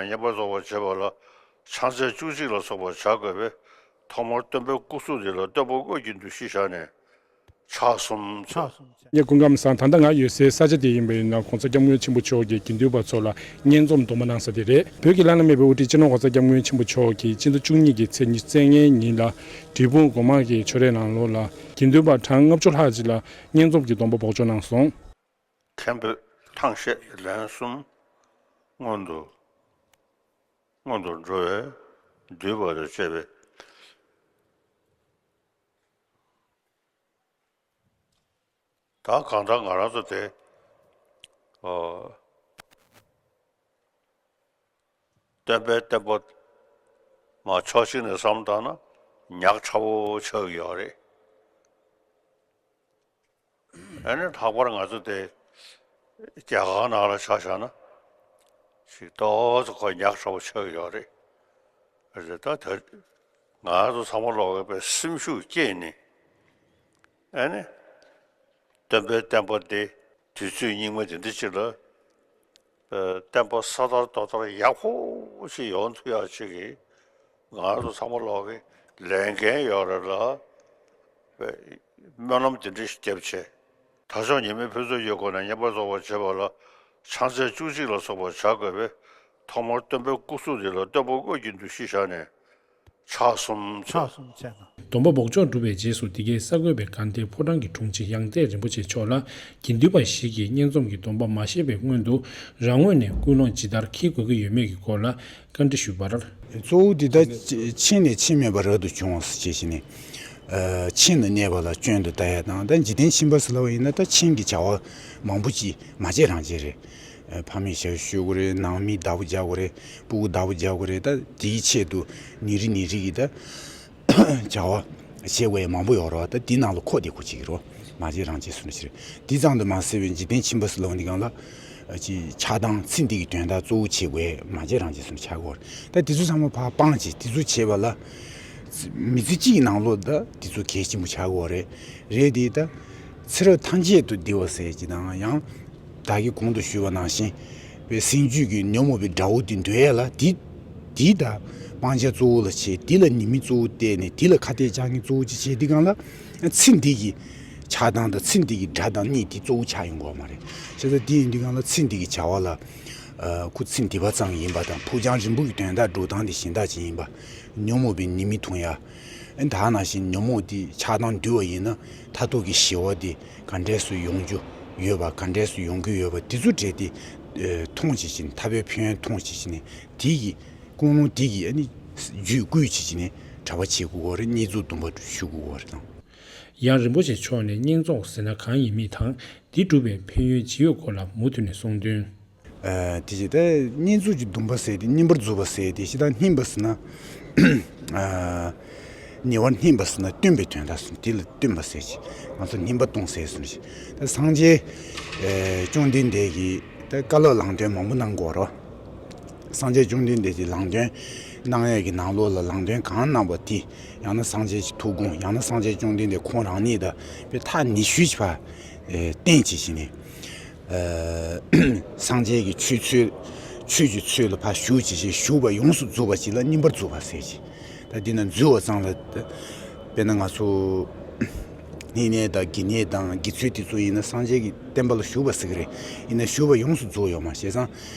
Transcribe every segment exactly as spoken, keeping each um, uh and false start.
བསྙེན་པར་རྫོགས་པར་བྱེད་པ་ལ་ཕྱག་འཚལ་བཅུ་གཅིག་ལ་སོགས་པ་བྱ་དགོས་པས། ཐོག་མར་སྟོན་པའི་སྐུ་གཟུགས་འདི་ལ་སྟོན་པ་དངོས་ཀྱི་འདུ་ཤེས་བཞག་ནས་ཕྱག་གསུམ་འཚལ། ཕྱག་གསུམ་འཚལ། ཡ། སྐུ་ཁམས་བཟང་། ད་ལྟ་ང་ཡོད་སའི་ས་ཆ་དེ་ཡིན་པ་ཡིན་ན་༸གོང་ས་༸སྐྱབས་མགོན་ཆེན་པོ་མཆོག་གིས་དགེ་འདུན་པ་ཚོ་ལ་བསྙེན་རྫོགས་སྡོམ་པ་གནང་ས་དེ་རེད། བོད་ཀྱི་བླ་ན་མེད་པའི་དབུ་ཁྲིད་སྤྱི་ནོར་༸གོང་ས་༸སྐྱབས་མགོན་ཆེན་པོ་མཆོག་གིས་སྤྱི་ཟླ་བཅུ་གཉིས་ཀྱི་ཚེས་ཉི་ཤུ་རྩ་ལྔའི་ཉིན་ལ་འབྲས་སྤུངས་སྒོ་མང་གི་ཆོས་རའི་ནང་ལོགས་ལ་དགེ་འདུན་པ་གྲངས་ལྔ་བཅུ་ལྷག་ཅིག་ལ་བསྙེན་རྫོགས་ཀྱི་སྡོམ་པ་འབོགས་ཆོག་གནང་སོང་། མཁན་པོས་ཐང་ཤད་ལན་གསུམ་སྔོན་དུ་སྔོན་དུ་འགྲོ་བས་འདུས་པ་དང་བཅས་པའི། ད་གང་ལྟར་ང་རང་ཚོ་དེ། ཨོ། སྟོན་པའི་བསྟན་པ་མ་ཕྱོགས་གཅིག་ནས་བསམ་བཏང་ན་ཉག་ཕྲ་བོ་ཆགས་ཀྱི་ཡོད་རེད། ཨ་ནི་ལྷག་པར་ང་ཚོ་དེ་རྒྱ་གར་ནང་ལ་ཆ་བཞག་ན་ཞིག་ཏོག་ཙམ་ཁོ་ཉག་ཕྲ་བོ་ཆགས་ཀྱི་ཡོད་རེད། རེད། ད་དེ་ང་ཚོ་ཚང་མ་ལོག་གི་པའི་སེམས་ཤུགས་བསྐྱེད་ནས། ཨ་ནི། སྟོན་པའི་བསྟན་པ་འདི་དུས་ཚོད་སྙིགས་མ་འདི་འདྲ་ཅིག་ལ། ཨ། བསྟན་པ་ས་དར་རྡོ་དར་ཡག་པོ་ཞིག་ཡོང་ཐུབ་ཡག་ཅིག་གི་ང་ཚོ་ཚང་མ་ལོག་གི་ལས་འགན་ཡོད་རེད་ལ། སྨོན་ལམ་འདི་འདྲ་ཞིག་བརྒྱབ་བྱས། དར་ལྕོག་ཉི་མའི་ཕུན་ཚོགས་ཡོད་སྒོ་ནས་བསྙེན་པར་རྫོགས་པར་བྱེད་པ་ལ་ཕྱག་འཚལ་བཅུ་གཅིག་ལ་སོགས་པ་བྱ་དགོས་པས། ཐོག་མར་སྟོན་པའི་སྐུ་གཟུགས་འདི་ལ་སྟོན་པ་དངོས་ཀྱི་འདུ་ཤེས་བཞག་ནས། ཕྱག་གསུམ་འཚལ། ཕྱག་གསུམ་འཚལ་ལོ། སྡོམ་པ་འབོགས་ཆོག་གྲུབ་པའི་རྗེས་སུ་འདི་གའི་གསར་འགོད་པས་དགའ་ལྡན་ཕོ་བྲང་གི་དྲུང་ཆེ་ཡང་སྟེང་རིན་པོ་ཆེ་མཆོག་ལ་དགེ་འདུན་པ་ཞིག་གིས་བསྙེན་རྫོགས་ཀྱི་སྡོམ་པ་མ་བཞེས་པའི་སྔོན་དུ་རང་ངོས་ནས་ཀུན་སློང་ཇི་ལྟར་འཁྱེར་དགོས་ཀྱི་ཡོད་མེད་ཀྱི་སྐོར་ལ་བཀའ་འདྲི་ཞུས་པར། གཙོ་བོ་འདི་ལྟར་ཕྱིན་ནས་ཕྱིན་མེད་པར་རབ་ཏུ་བྱུང་བ་ཞེས་བྱས་ནས། ཨ། ཕྱིན་ལ་གནས་པ་ལ་སྐྱོན་དུ་ལྟ་ཡ་དང་། ད་འཇིག་རྟེན་ཕྱིན་པ་ཟེར་ལབ་པ་ཡིན་ན་ད་ཕྱིན་གྱི་བྱ་བ་མང་པོ་ཅིག་མ་བྱས་རང་བྱས་རེད། ཨ། ཕ་མས་ཞབས་ཞུ་དགོས་རེད། ནང་མིས་བདག་པོ་རྒྱག་དགོས་རེད། སྤུ་གུ་བདག་པོ་རྒྱག་དགོས་རེད། ད་དེའི་ཆེད་དུ་ནི་རེ་ནི་རེ་གི་ད་བྱ་བ་བྱེད་དགོས་ཡ་མང་པོ་ཡོད་རེད་བ། ད་དེ་ནང་ལ་ཁོ་དེ་ཁོ་གཅིག་རེད། མ་བྱས་རང་བྱས་སོང་ཞིག་རེད། དེ་ཙམ་དུ་མ་ཟད་པའི་འཇིག་རྟེན་ཕྱིན་པ་ཟེར་ལབ་འདི་གང་ལ། ཨ། ཅིག་ཆགས་སྡང་ཚེ་འདི་གི་དོན་དག་གཙོ་བོ་བྱེད་དགོས་ཡ་མ་བྱས་རང་བྱས་སོང་ཆགས་དགོས་རེད། ད་དེ་ཚོ་ཚང་མ་ཕར་སྤངས་བྱས་དེ་ཚོ་བྱེད་པ་ལ། མི་ཚེ་གཅིག་ནང་ལོགས་ད་དེ་ཚོ་གལ་ཆེན་པོ་ཆགས་ཀྱི་ཡོད་རེད། རེད་དེ་ད་ཚེ་རབས་ཐམས་ཅད་དུ་བདེ་བ་ཟེར་གྱི་དང་ཡང་། བདག་གིས་གོང་དུ་ཞུས་པ་ནང་བཞིན། པའི་སེམས་རྒྱུད་ཀྱི་ཉོན་མོངས་པའི་དགྲ་བོ་དེ་འདོད་ཡས་ལ་དེ། དེ་ད་སྤང་བྱ་གཙོ་བོ་ལ་བྱེད། དེ་ལ་ཉེས་དམིགས་གཙོ་བོ་བལྟས་ནས་དེ་ལ་ཁ་གཏད་གཅོག་མཁན་གཙོ་བོ་ཅིག་བྱེད་དེ་གང་ལ། ཚེ་འདི་གི་ཆགས་སྡང་དང་ཚེ་འདི་གི་དགྲ་དང་གཉེན་དེ་གཙོ་བོ་ཆགས་ཡོང་གི་ཡོད་མ་རེད། བྱས་ཙང་དེ་ཡིན་དུས་གང་ལ་ཚེ་འདི་གི་བྱ་བ་ལ། ཨ། ཁོ་ཚེ་འདི་པ་ཙམ་ཡིན་པ་དང་ཕུགས་རྒྱང་རིང་པོ་གི་དོན་དག་འགྲོ་སྟངས་དེ་གཞན་དག་ཅིག་ཡིན་པ། ཉོན་མོངས་པའི་ཉེས་དམིགས་མཐོང་ཡ། ཨ། ད་ནང་བཞིན་ཉོན་མོངས་དེ་ཆགས་སྡང་འདུལ་བ་ཡིན་ན་མཐར་ཐུག་གི་ཞི་བ་དེ་ག་འདྲས་སུ་ཡོང་རྒྱུ་ཡོད་པ། ག་འདྲས་སུ་ཡོང་གི་ཡོད་པ་དེ་ཚོ་བྲལ་ཏེ། ཨ། མཐོང་བྱེད་ཀྱི་ནི་ཐར་པའི་ཕན་ཡོན་མཐོང་བྱེད་ཀྱི་ནི་དེ་གི་ཀུན་སློང་དེ་གི་ཨ་ནི་རྒྱུད་བསྐུལ་བྱེད་ཀྱི་ནི་གྲྭ་པ་བྱེད་དགོས་པ་རེད། བསྙེན་རྫོགས་སྡོམ་པ་ཞུ་དགོས་པ་རེད་དང་། ཡང་རིན་པོ་ཆེ་མཆོག་ནས་བསྙེན་རྫོགས་ཟེར་ན་གང་ཡིན་མིན་དང་དེ་སྒྲུབ་པའི་ཕན་ཡོན་ཇི་ཡོད་སྐོར་ལ་མུ་མཐུད་ནས་གསུངས་དོན། ཨ། དེ་བཞིན་ད་བསྙེན་རྫོགས་ཀྱི་སྡོམ་པ་ཟེར་དེ་བསྙེན་པར་རྫོགས་པ་ཟེར་དེ་ཞེ་དྲག་བསྙེན་པ་ཟེར་ན། ཨ། ཉེ་བར་བསྙེན་པ་ཟེར་ན་བསྟེན་པའི་དོན་དག་ཟེར་དེ་ལ་བསྟེན་པ་ཟེར་གྱི། ང་ཚོ་བསྙེན་པ་གཏོང་ཟེར་ཟེར་གྱི། ད་སངས་རྒྱས། ཨ། བཅོམ་ལྡན་འདས་ཀྱིས་ད་བཀའ་སློབ་ལམ་སྟོན་མང་པོ་གནང་དགོས་རོ། སངས་རྒྱས་བཅོམ་ལྡན་འདས་ཀྱིས་ལམ་སྟོན་གནང་ཡས་ཀྱི་ནང་ལོགས་ལ་ལམ་སྟོན་གང་གནང་བ་དེ་ཡང་ན་སངས་རྒྱས་ཀྱི་ཐུགས་དགོངས། ཡང་ན་སངས་རྒྱས་བཅོམ་ལྡན་འདས་ཁོང་རང་ཉིད་ད་དཔེ་ཐག་ཉེ་ཤོས་ཀྱི་བར་བསྟེན་བྱེད་ཀྱི་ནི། ཨ། སངས་རྒྱས་ཀྱི་ཆོས་ཚུལ། ཆོས་ཀྱི་ཚུལ་ལ་ཕར་ཞུགས་བྱེད་ཅིང་ཞུགས་པ་ཡོངས་སུ་རྫོགས་པ་ཅིག་ལ་བསྙེན་པར་རྫོགས་པ་ཟེར་གྱི། ད་འདི་ན་འཛུལ་བ་ཙམ་ལ། དཔེར་ན་ང་ཚོ་བསྙེན་གནས་དང་དགེ་བསྙེན་དང་དགེ་ཚུལ་དེ་ཚོ་ཡིན་ན་སངས་རྒྱས་ཀྱི་བསྟན་པ་ལ་ཞུགས་པ་ཟེར་གྱི་རེད། ཡིན་ན་ཞུགས་པ་ཡོངས་སུ་རྫོགས་ཡོད་མ་རེད། བྱས་ཙང་།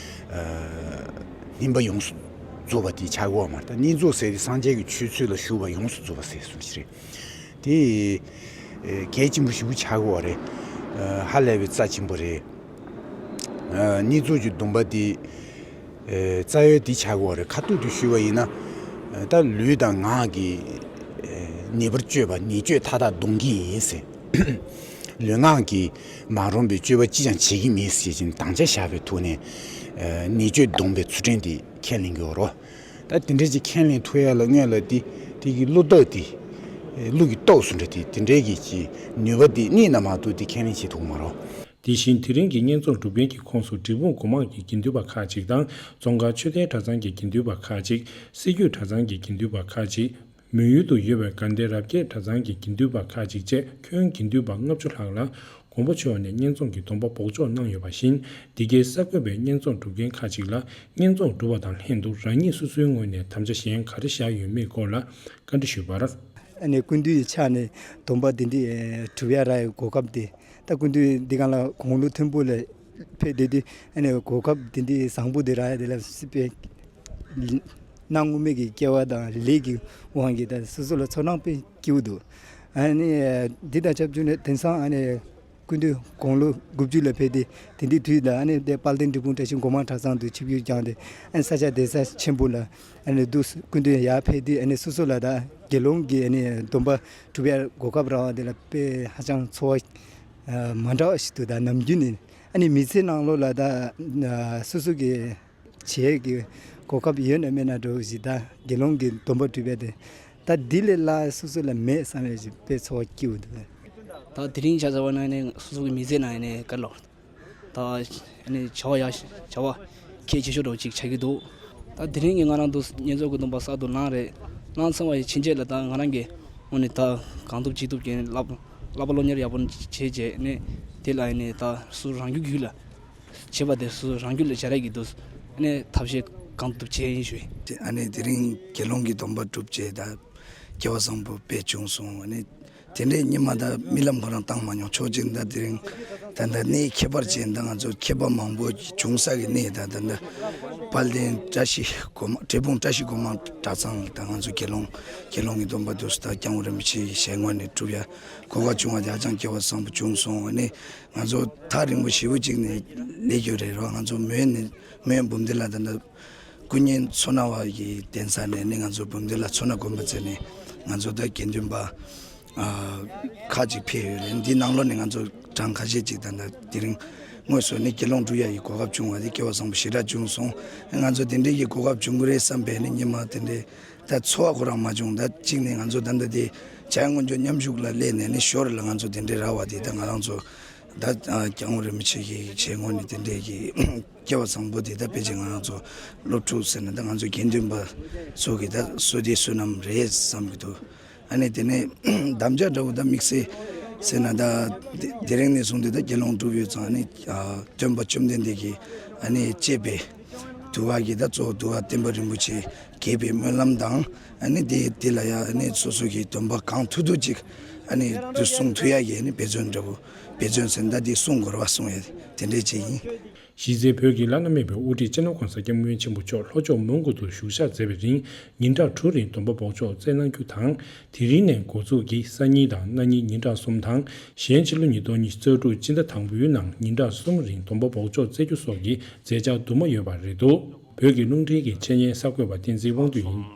ཨ། བསྙེན་པ་ཡོངས་སུ་རྫོགས་པ་དེ་ཆགས་ཀྱི་ཡོད་མ་རེད། ད་བསྙེན་རྫོགས་ཟེར་དེ་སངས་རྒྱས་ཀྱི་ཆོས་ཚུལ་ལ་ཞུགས་པ་ཡོངས་སུ་རྫོགས་པ་ཟེར་གསུངས་ཀྱི་རེད། དེ། ཨེ། གལ་ཆེན་པོ་ཞེ་པོ་ཆགས་ཀྱི་ཡོད་རེད། ཨ། ཧ་ལས་པའི་རྩ་ཆེན་པོ་རེད། ཨ། བསྙེན་རྫོགས་ཀྱི་སྡོམ་པ་དེ། ཨེ། རྩ་བའི་དེ་ཆགས་ཀྱི་ཡོད་རེད། ཁ་ཐུག་ཏུ་ཞུས་པ་ཡིན་ན། ཨ། ད་ལུས་དང་ངག་གི། ཨེ། ཉེས་པར་སྤྱོད་པ་ཉེས་སྤྱོད་མཐའ་དག་སྡོམ་གྱི་ཡིན་ཟེར། ལུས་ངག་གི་མ་རུངས་པའི་སྤྱོད་པ་ཅི་ཡང་བྱེད་ཀྱི་མིན་ཟེར་བཞིན་དམ་བཅའ་བཞག་པའི་ཐོག་ནས། ཨེ། ཉེས་སྤྱོད་སྡོམ་པའི་ཚུལ་ཁྲིམས་དེ་ཁས་ལེན་གྱི་ཡོད་རེད། ད་དེ་འདྲའི་ཅིག་ཁས་ལེན་ཐུབ་ཡ་ལ་སྔོན་ལ་དེ་དེ་གི་བློ་རྟགས་དེ། ཨེ། བློ་གི་རྟགས་སུ་འདྲ་དེ་དེ་འདྲའི་གི་ཅིག་ནུས་པ་དེ་རྙེད་ན་མ་གཏོགས་དེ་ཁས་ལེན་བྱེད་ཐུབ་ཀྱི་མ་རེད། དེ་བཞིན་དེ་རིང་གི་བསྙེན་རྫོགས་སྒྲུབ་མཁན་གྱི་ཁོངས་སུ་འབྲས་སྤུངས་སྒོ་མང་གི་དགེ་འདུན་པ་ཁག་ཅིག་དང་རྫོང་དཀར་ཆོས་ལྡན་གྲྭ་ཚང་གི་དགེ་འདུན་པ་ཁག་ཅིག་སྲིད་རྒྱུད་གྲྭ་ཚང་གི་དགེ་འདུན་པ་ཁག་ཅིག་མོན་ཡུལ་དུ་ཡོད་པའི་དགའ་ལྡན་རབ་རྒྱས་གྲྭ་ཚང་གི་དགེ་འདུན་པ་ཁག་ཅིག་བཅས་ཁྱོན་དགེ་འདུན་པ་ལྔ་བཅུ་ལྷག་ལ་ གོང་མ་མཆོག་ནས་བསྙེན་རྫོགས་ཀྱི་སྡོམ་པ་འབོགས་ཆོག་གནང་ཡོད་པ་བཞིན། འདི་གའི་གསར་འགོད་པས་བསྙེན་རྫོགས་སྒྲུབ་མཁན་ཁག་ཅིག་ལ་བསྙེན་རྫོགས་སྒྲུབ་པ་དང་ལྷན་དུ་རང་ཉིད་སོ་སོའི་ངོས་ནས་དམ་བཅའ་གཞན་ག་རེ་བཞག་ཡོད་མེད་སྐོར་ལ་བཀའ་འདྲི་ཞུས་པར། ཨ་ནི་སྐུ་མདུན་གྱི་ཕྱག་ནས་སྡོམ་པ་འདི་འདྲ་གྲུབ་ཡ་རག་ཡའི་གོ་སྐབས་དེ། ད་སྐུ་མདུན་འདི་གང་ལ་དགུང་ལོ་མཐོན་པོ་ལ་ཕེབས་བསྡད་དུས། ཨ་ནི་གོ་སྐབས་འདི་འདྲའི་བཟང་པོ་འདི་རག་ཡ་དེ་ལ་སྲིད་པའི་གནའ་སྔོན་མའི་གི་སྐལ་བ་དང་ལས་ཀྱི་དབང་གིས་ད་སོ་སོ་ལ་ཚོར་སྣང་དཔེ་སྐྱིད་པོ་འདུག་ཨ་ནི་འདི་དང་ཆབས་ཅིག་ནས་དེང་སང་ཨ་ནི་སྐུ་མདུན་དགུང་ལོ་དགུ་བཅུ་ལ་ཕེབས་ཏེ། དེ་འདྲའི་དུས་ད་ཨ་ནི་དེ་དཔལ་ལྡན་འབྲས་སྤུངས་བཀྲ་ཤིས་སྒོ་མང་གྲྭ་ཚང་དུ་ཆིབས་བསྒྱུར་བསྐྱངས་ཏེ། ཨ་ནི་ས་སྐྱ་གདན་ས་ཆེན་པོ་ལ་ཨ་ནི་འདུག་སྐུ་མདུན་ཡར་ཕེབས་དུས། ཨ་ནི་སོ་སོ་ལ་ད་དགེ་སློང་གི་ཨ་ནི་སྡོམ་པ་སྒྲུབ་ཡ་གོ་སྐབས་རག་པ་དེ་ལ་དཔེ་ཧ་ཅང་ཚོར་བ་མ་འདྲ་བ་ཞིག་འདུག་ད་ནམ་རྒྱུན་ནས་ཨ་ནི་མི་ཚེ་ནང་ལོགས་ལ་ད་སོ་སོ་གི་བྱེད་ཀྱི་གོ་སྐབས་ཡོད་ན་མེད་ན་འདྲ་བོ་ཞིག་ད་དགེ་སློང་གི་སྡོམ་པ་སྒྲུབ་པ་དེ་ད་འདི་ལས་སླ་སོ་སོ་ལ་མེད་བསམ་ཡ་ཞིག་དཔེ་ཚོར་བ་སྐྱིད་པོ་འདུག་ད་དེ་རིང་ཆ་ཚང་བ་ན་ནི་སོ་སོ་གི་མི་ཚེ་ནང་ནས་ག་ལོག་ད་ནི་བྱ་བ་ཡག་བྱ་བ་གལ་ཆེ་ཤོས་འདྲ་བོ་ཅིག་ཆགས་ཀྱི་འདུག་ད་དེ་རིང་གི་ང་རང་འདུག་བསྙེན་རྫོགས་ཀྱི་སྡོམ་པ་གསར་དུ་གནང་རེད། གནང་ཚར་བ་ཡི་ཕྱིན་ཆད་ལ་ད་ང་རང་གི་ངོས་ནས་ད་གང་ཐུབ་ཅི་ཐུབ་ཀྱིས་བསླབ་བསླབ་པ་སློབ་གཉེར་ཡག་པོ་བྱས་རྗེས་ནས་དེ་ལ་ནི་ད་སུ་རང་རྒྱུད་རྒྱུད་ལ་བྱེད་པ་དེ་སུ་རང་རྒྱུད་ལ་བྱ་ར་གི་འདུག་ནས་ཐབས་ཤེས་གང་ཐུབ་བྱས་ཡིན་ཞུ། དེ་ཨ་ནི་དེ་རིང་དགེ་སློང་གི་སྡོམ་པ་གྲུབ་རྗེས་ད་སྐལ་བ་བཟང་པོ་དཔེ་བྱུང་སོང་། ཨ་ནི་དེ་འདྲའི་སྔོན་མ་ད་རྨི་ལམ་ཁོ་རང་བཏང་མ་མྱོང་། ཕྱོགས་གཅིག་ད་དེ་རིང་ད་ད་གནས་ཁྱད་པར་ཅན་ད་ང་ཚོ་མཁས་པ་མང་པོ་བྱུང་ས་གི་གནས། ད་ད་ད་དཔལ་ལྡན་བཀྲ་ཤིས་སྒོ་མང་འབྲས་སྤུངས་བཀྲ་ཤིས་སྒོ་མང་གྲྭ་ཚང་ལ་ད་ང་ཚོ་དགེ་སློང་དགེ་སློང་གི་སྡོམ་པ་དུ་ད་སྐྱབས་མགོན་རིན་པོ་ཆེ་ཡི་ཞལ་ངོ་ནས་སྒྲུབ་ཡ་གོ་སྐབས་བྱུང་བ་དེ་ཧ་ཅང་སྐལ་བ་བཟང་པོ་བྱུང་སོང་། ཨ་ནི་ང་ཚོ་ཐག་རིང་པོ་ཞེ་པོ་ཅིག་ནས་སླེབས་ཡོད་རེད་རོ། ང་ཚོ་མོན་ནས་མོན་འབུམ་སྡེ་ལ་ད་ད་སྐུ་བརྙན་མཚོ་སྣ་བ་གི་གདན་ས་ནས་ནི་ང་ཚོ་འབུམ་སྡེ་ལ་མཚོ་སྣ་དགོན་པ་བཙལ་ནས་ང་ཚོ་ད་དགེ་འདུན་པ་ཨ་ཁག་ཅིག་ཕེབས་ཡོད་རེད། འདི་ནང་ལོགས་ནས་ང་ཚོ་གྲངས་ཁ་ཤས་ཅིག་ད་ད་དེ་རིང་དངོས་སུ་ནི་དགེ་སློང་སྒྲུབ་ཡ་ཡི་གོ་སྐབས་བྱུང་བ་དེ་སྐལ་བ་བཟང་པོ་ཞེ་དྲག་བྱུང་སོང་། ང་ཚོ་དེ་འདྲའི་གི་གོ་སྐབས་བྱུང་གི་རེད་བསམ་པས་ནི་སྔོན་མ་དེ་འདྲའི་ད་ཚོར་བ་ཁོ་རང་མ་བྱུང་། ད་གཅིག་ནས་ང་ཚོ་ད་ལྟ་དེ་བྱ་ཡག་སྔོན་འཇུག་མཉམ་ཞུགས་ལ་སླེབས་ནས་ནི་ཞོར་ལ་ང་ཚོ་དེ་འདྲའི་རག་པ་དེ་ད་ང་རང་ཚོ་ད་སྐྱབས་མགོན་རིན་པོ་ཆེ་གི་ཞལ་ངོ་ནས་དེ་འདྲའི་གི་སྐལ་བ་བཟང་པོ་དེ་ད་ཕལ་ཆེར་ང་རང་ཚོ་སློབ་ཕྲུག་ཟེར་ན་ད་ང་ཚོ་དགེ་འདུན་པ་ཚོ་གི་ད་བསོད་བདེ་བསོད་ནམས་རེད་བསམ་གི་འདུག་ཨ་ནི་དེ་ནས་དམ་བཅའ་འདྲ་བོ་ད་དམིགས་བསལ་ཟེར་ན་ད་དེ་དེ་རིང་ནས་བཟུང་སྟེ་ད་དགེ་སློང་སྒྲུབ་ཡོད་ཙང་ཨ་ནི་སྟོན་པ་བཅོམ་ལྡན་འདས་ཀྱིས་ཨ་ནི་བཅས་པའི་འདུལ་བ་གི་ད་གཙོ་བོ་འདུལ་བ་བསྟན་པ་རིན་པོ་ཆེ་རྒྱས་པའི་སྨོན་ལམ་དང་། ཨ་ནི་དེ་དེ་ལ་ཡ་ཨ་ནི་སོ་སོ་གི་སྡོམ་པ་གང་ཐུབ་ཐུབ་ཅིག་ཨ་ནི་དུ་སྲུང་ཐུབ་ཡ་གི་ཨ་ནི་འབད་བརྩོན་འདྲ་བོ་འབད་བརྩོན་ཟེར་ན་ད་དེ་སྲུང་དགོས་རེད་བ། སྲུང་ཡ་དེ་འདྲས་ཅིག་ཡིན། གཞི་རྩའི་བོད་ཀྱི་བླ་ན་མེད་པའི་དབུ་ཁྲིད་སྤྱི་ནོར་༸གོང་ས་༸སྐྱབས་མགོན་ཆེན་པོ་མཆོག་ལྷོ་ཕྱོགས་མོན་གྷོ་དུ་བཞུགས་ཞག་མཛད་པའི་རིང་ཉིན་གྲངས་དྲུག་རིང་སྡོམ་པ་འབོགས་ཆོག་སྩལ་གནང་རྒྱུ་དང་། དེ་རིང་ནས་འགོ་འཛུགས་ཀྱིས་སང་ཉིན་དང་གནངས་ཉིན་ཉིན་གྲངས་གསུམ་དང་། གཞན་ཕྱི་ལོ་ཉིས་སྟོང་ཉི་ཤུ་རྩ་དྲུག་སྤྱི་ཟླ་དང་པོའི་ནང་ཉིན་གྲངས་གསུམ་རིང་སྡོམ་པ་འབོགས་ཆོག་སྩལ་རྒྱུ་སོགས་ཀྱི་མཛད་འཆར་དུ་མ་ཡོད་པ་རེད་འདུག་བོད་ཀྱི་རླུང་འཕྲིན་གྱི་ཆེད་གཉེར་གསར་འགོད་པ་བསྟན་འཛིན་དབང་འདུས་ཡིན།